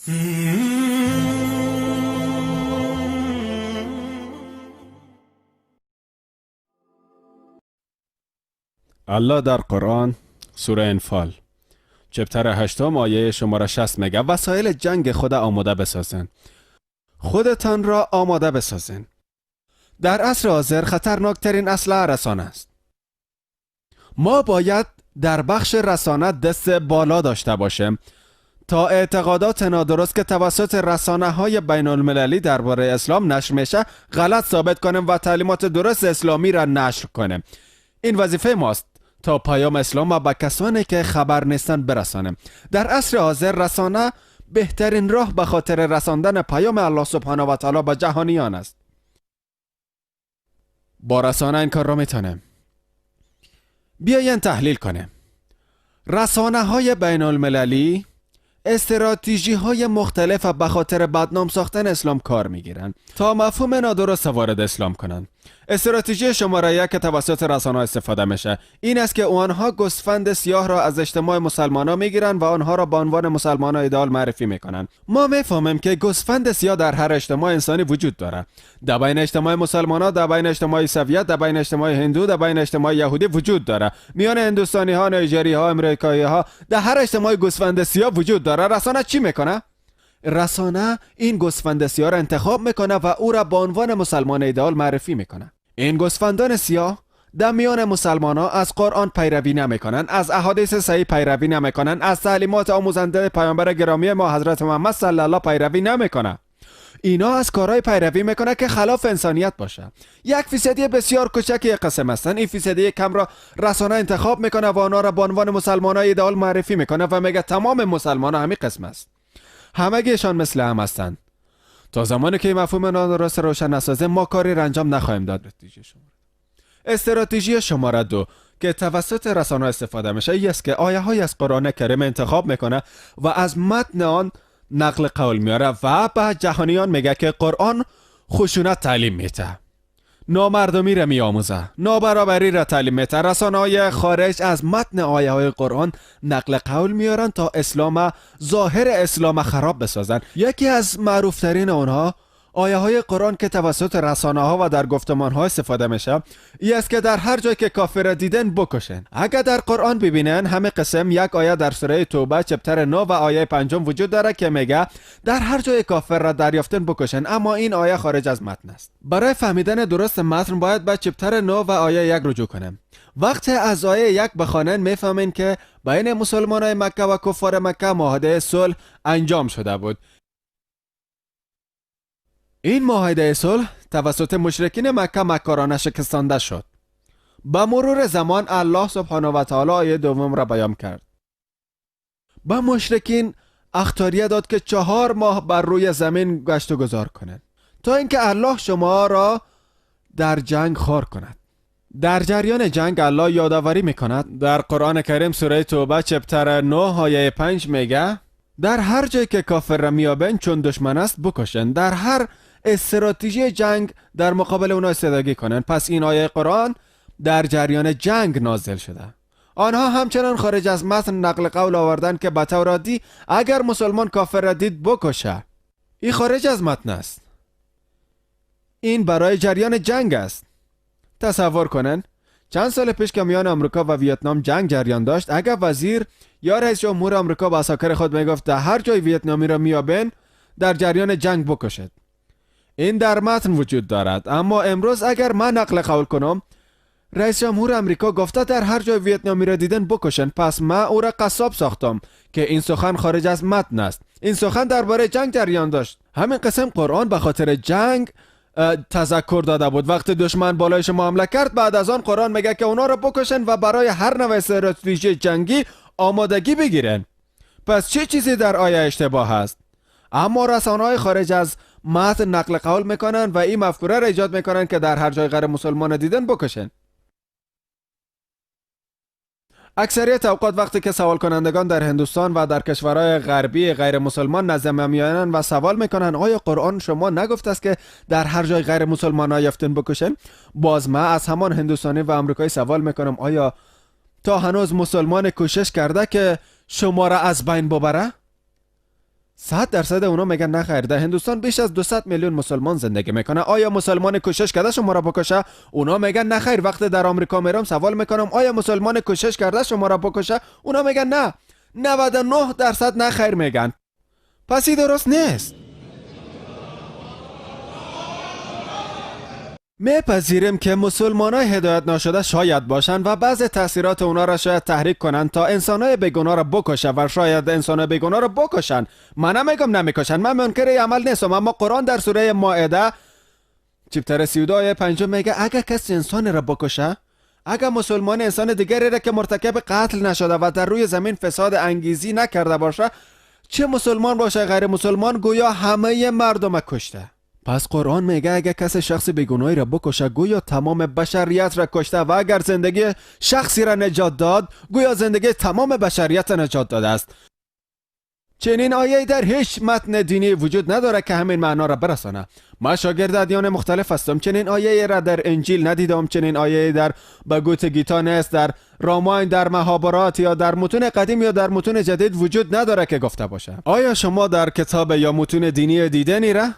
الله در قرآن سوره انفال chapter 8 آیه شماره 60 میگه وسایل جنگ خود آماده بسازن، خودتان را آماده بسازن. در عصر حاضر خطرناکترین اسلحه رسانه است. ما باید در بخش رسانه دست بالا داشته باشیم تا اعتقادات نادرست که توسط رسانه های بین المللی درباره اسلام نشر میشه غلط ثابت کنیم و تعلیمات درست اسلامی را نشر کنیم. این وظیفه ماست تا پیام اسلام را به کسانی که خبر نیستند برسانیم. در عصر حاضر رسانه بهترین راه به خاطر رساندن پیام الله سبحانه و تعالی به جهانیان است. با رسانه این کار را میتونیم. بیاین تحلیل کنیم. رسانه های بین المللی استراتژی های مختلف به خاطر بدنام ساختن اسلام کار میگیرن تا مفهوم نادرست وارد اسلام کنند. استراتژی شماره یک که توسط رسانه استفاده میشه این است که آنها گوسفند سیاه را از اجتماع مسلمانان میگیرن و آنها را به عنوان مسلمانان ایدئال معرفی میکنن. ما میفهمیم که گوسفند سیاه در هر اجتماع انسانی وجود داره. در بین اجتماع مسلمانان، در بین اجتماع عیسویت، در بین اجتماع هندو، در بین اجتماع یهودی وجود داره. میان هندوستانی ها، نیجری ها، امریکایی ها، در هر اجتماع گوسفند سیاه وجود داره. رسانه چی میکنه؟ رسانه این گوسفند سیاه را انتخاب میکنه و او را به عنوان مسلمان ایدئال معرفی میکنه. این گوسفندان سیاه در میان مسلمان ها از قرآن پیروی نمیکنن، از احادیث صحیح پیروی نمیکنن، از تعلیمات آموزنده پیامبر گرامی ما حضرت محمد صلی الله پیروی نمیکنه. اینا از کارهای پیروی میکنه که خلاف انسانیت باشه. یک فیصدی بسیار کوچکی قسم هستن. این فیصدی کم را رسانه انتخاب میکنه و آنها را به عنوان مسلمان های ایدئال معرفی میکنه و میگه تمام مسلمان ها همین قسم است، همگیشان مثل هم هستند. تا زمانی که مفهوم نادرست روشن نسازیم ما کاری را انجام نخواهیم داد. استراتژی شماره 2 که توسط رسانه استفاده میشه این است که آیه های از قرآن کریم انتخاب میکنه و از متن آن نقل قول میاره و به جهانیان میگه که قرآن خشونت تعلیم میده، نامردمی را میآموزه، نابرابری را تعلیم میده. رسانه های خارج از متن آیه های قرآن نقل قول میارن تا اسلام، ظاهر اسلام خراب بسازن. یکی از معروفترین آنها آیه های قرآن که توسط رسانه ها و در گفتمان ها استفاده میشه ای است که در هر جای که کافر دیدن بکشن. اگر در قرآن ببینن همه قسم یک آیه در سوره توبه chapter 9 و آیه 5 وجود داره که میگه در هر جای کافر را دریافتن بکشن، اما این آیه خارج از متن است. برای فهمیدن درست متن باید به chapter 9 و آیه 1 رجوع کنیم. وقتی از آیه 1 بخوانن میفهمین که بین مسلمانای مکه و کفار مکه معاهده صلح انجام شده بود. این معاهده صلح توسط مشرکین مکه مکارانه شکستانده شد. به مرور زمان الله سبحانه و تعالی آیه دوم را بیان کرد. به مشرکین اختاریه داد که 4 ماه بر روی زمین گشت و گذار کنند تا اینکه الله شما را در جنگ خوار کند. در جریان جنگ الله یادآوری میکند. در قرآن کریم سوره توبه چپتر 9 آیه 5 میگه در هر جایی که کافر را میابند چون دشمن است بکشند. در هر استراتژی جنگ در مقابل اونا ایستادگی کنند. پس این آیه قرآن در جریان جنگ نازل شده. آنها همچنان خارج از متن نقل قول آوردند که به طور عادی اگر مسلمان کافر را دید بکشه. این خارج از متن است. این برای جریان جنگ است. تصور کنن چند سال پیش که میان آمریکا و ویتنام جنگ جریان داشت، اگر وزیر یا رئیس جمهور آمریکا به عساکر خود میگفت در هر جای ویتنامی را میابن در جریان جنگ بکشد، این در متن وجود دارد. اما امروز اگر من نقل قول کنم رئیس جمهور آمریکا گفته در هر جای ویتنامی را دیدن بکشن، پس من او را قصاب ساختم که این سخن خارج از متن است. این سخن درباره جنگ جریان داشت. همین قسم قرآن به خاطر جنگ تذکر داده بود. وقتی دشمن بالای شما حمله کرد بعد از آن قرآن میگه که اونا را بکشن و برای هر نوع استراتژی جنگی آمادگی بگیرن. پس چه چیزی در آیه اشتباه است؟ اما رسانه‌های خارج از متن نقل قول میکنن و این مفکوره را ایجاد میکنن که در هر جای غیر مسلمان دیدن بکشن. اکثریت اوقات وقتی که سوال کنندگان در هندوستان و در کشورهای غربی غیر مسلمان نزد ما میآیند و سوال میکنن آیا قرآن شما نگفت است که در هر جای غیر مسلمان یافتن بکشن، باز ما از همان هندوستانی و آمریکایی سوال میکنم آیا تا هنوز مسلمان کوشش کرده که شما را از بین ببره؟ 100% اونا میگن نه خیر. در هندوستان بیش از 200 میلیون مسلمان زندگی میکنه. آیا مسلمان کوشش کرده شما را بکشه؟ اونا میگن نه خیر. وقتی در آمریکا میرم سوال میکنم آیا مسلمان کوشش کرده شما را بکشه؟ اونا میگن نه. 99% نه خیر میگن. پس این درست نیست. میپذیریم که مسلمانای هدایت ناشده شاید باشن و بعض تاثیرات اونا را شاید تحریک کنن تا انسانای بیگناه را بکشه و شاید انسانای بیگناه را بکشن. من نمیگم نمیکشن، من منکر عمل نیستم، اما قرآن در سوره مائده چپتر 32 آیه 5 میگه اگر کسی انسان را بکشه، اگر مسلمان انسان دیگری را که مرتکب قتل نشده و در روی زمین فساد انگیزی نکرده باشه، چه مسلمان باشه غیر مسلمان، گویا همه مردم کشته. پس قرآن میگه اگر کسی شخص بیگناهی را بکشه گویا تمام بشریت را کشته و اگر زندگی شخصی را نجات داد گویا زندگی تمام بشریت را نجات داده است. چنین آیه در هیچ متن دینی وجود نداره که همین معنا را برسانه. ما شاگرد ادیان مختلف هستم، چنین آیه را در انجیل ندیدم، چنین آیه در بگوت گیتا نیست، در راماین، در مهابارات یا در متون قدیم یا در متون جدید وجود نداره که گفته باشه. آیا شما در کتاب یا متون دینی دیدنی را؟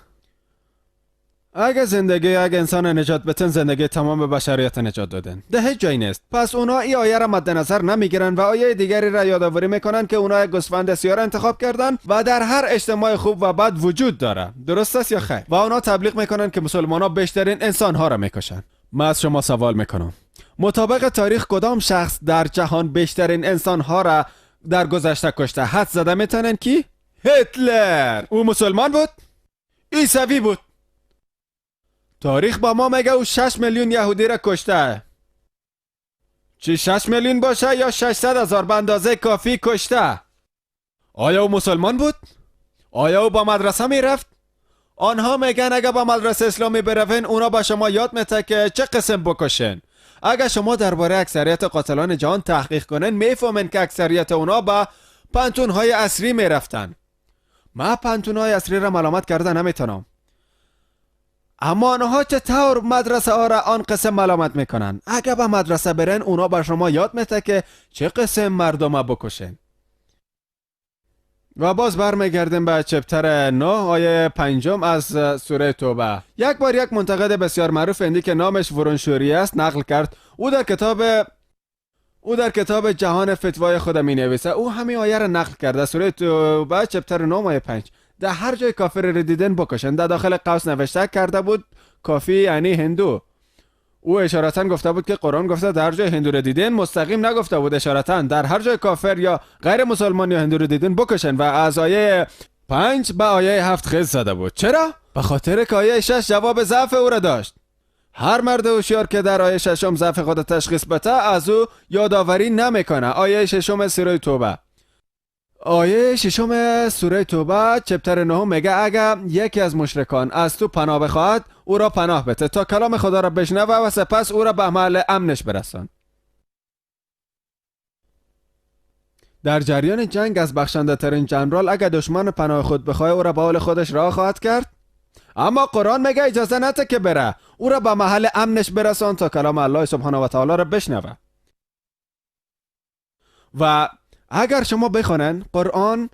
اگه زندگی اگه انسان نجات بتن، زندگی تمام بشریت نجات دادن، ده هیچ جایی نیست. پس اونا این آیه را مد نظر نمیگیرن و آیه دیگری را یادآوری میکنن که اونا یک گوسفند سیاه را انتخاب کردن و در هر اجتماع خوب و بد وجود داره. درست است یا خیر؟ و اونا تبلیغ میکنن که مسلمان‌ها بیشترین انسان‌ها را میکشن. من از شما سوال میکنم، مطابق تاریخ کدام شخص در جهان بیشترین انسان‌ها را در گذشته کشته؟ حد زده میتونن کی؟ هیتلر. او مسلمان بود؟ عیسوی بود. تاریخ با ما میگه او 6 میلیون یهودی را کشته. چی 6 میلیون باشه یا 600 هزار، به اندازه کافی کشته. آیا او مسلمان بود؟ آیا او با مدرسه میرفت؟ آنها میگن اگه با مدرسه اسلامی بروین اونا با شما یاد میده که چه قسم بکشن. اگه شما درباره اکثریت قاتلان جهان تحقیق کنن میفهمن که اکثریت اونا با پانتون های عصری میرفتن. من پانتون های عصری را ملامت کرده نمیتونم، اما آنها چطور مدرسه ها را آن قسم ملامت میکنن؟ اگه به مدرسه برن اونا به شما یاد میده که چه قسم مردم بکشن. و باز برمیگردیم به چپتر 9 آیه 5 از سوره توبه. یک بار یک منتقد بسیار معروف هندی که نامش ورون شوری است نقل کرد. او در کتاب جهان فتوای خود می نویسه. او همین آیه را نقل کرده، سوره توبه چپتر 9 آیه 5. در هر جای کافر را دیدن بکشن. در داخل قوس نوشته کرده بود کافی یعنی هندو. او اشارتا گفته بود که قرآن گفته در هر جای هندو را دیدن، مستقیم نگفته بود، اشارتا در هر جای کافر یا غیر مسلمان یا هندو را دیدن بکشن. و از آیه 5 به آیه 7 خیز زده بود. چرا؟ به خاطر که آیه 6 جواب ضعف او را داشت. هر مرد هوشیار که در آیه 6 ضعف خود تشخیص بده از او یادآوری نمیکنه. آیه 6 سوره توبه. آیه 6 سوره توبه چپتر 9 میگه اگر یکی از مشرکان از تو پناه بخواهد او را پناه بده تا کلام خدا را بشنوه و سپس او را به محل امنش برسان. در جریان جنگ از بخشنده ترین جنرال اگر دشمن پناه خود بخواه او را به حال خودش راه خواهد کرد، اما قرآن میگه اجازه نده که بره، او را به محل امنش برسان تا کلام الله سبحانه و تعالی را بشنوه. و اگر شما بخوانن قرآن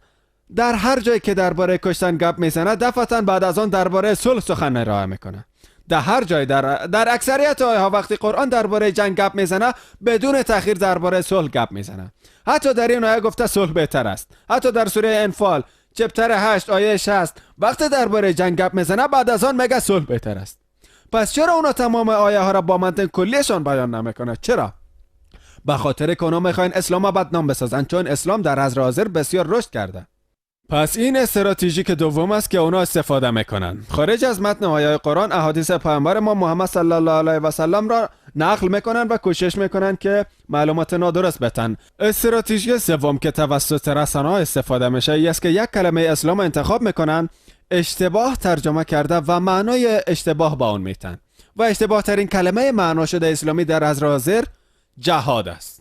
در هر جایی که درباره کشتن گپ میزنه دفعتا بعد از آن درباره صلح سخن ارائه میکنه. در هر جای در اکثریت آیه ها وقتی قرآن درباره جنگ گپ میزنه بدون تأخیر درباره صلح گپ میزنه. حتی در این آیه گفته صلح بهتر است. حتی در سوره انفال چپتر 8 آیه 60 وقتی درباره جنگ گپ میزنه بعد از آن میگه صلح بهتر است. پس چرا اونا تمام آیه ها را با منطق کلیشان بیان نمیکنه؟ چرا؟ به خاطر که اونا میخواین اسلام بدنام بسازن، چون اسلام در عصر حاضر بسیار رشد کرده. پس این استراتژی که دوم است که اونا استفاده میکنن. خارج از متن آیه قرآن احادیث پیامبر ما محمد صلی الله علیه و سلم را نقل میکنن و کوشش میکنن که معلومات نادرست بتن. استراتژی سوم که توسط رسانه‌ها استفاده میشه این است که یک کلمه اسلام انتخاب میکنن، اشتباه ترجمه کرده و معنای اشتباه با اون میتن. و اشتباه ترین کلمه معنا شده اسلامی در عصر حاضر جهاد است.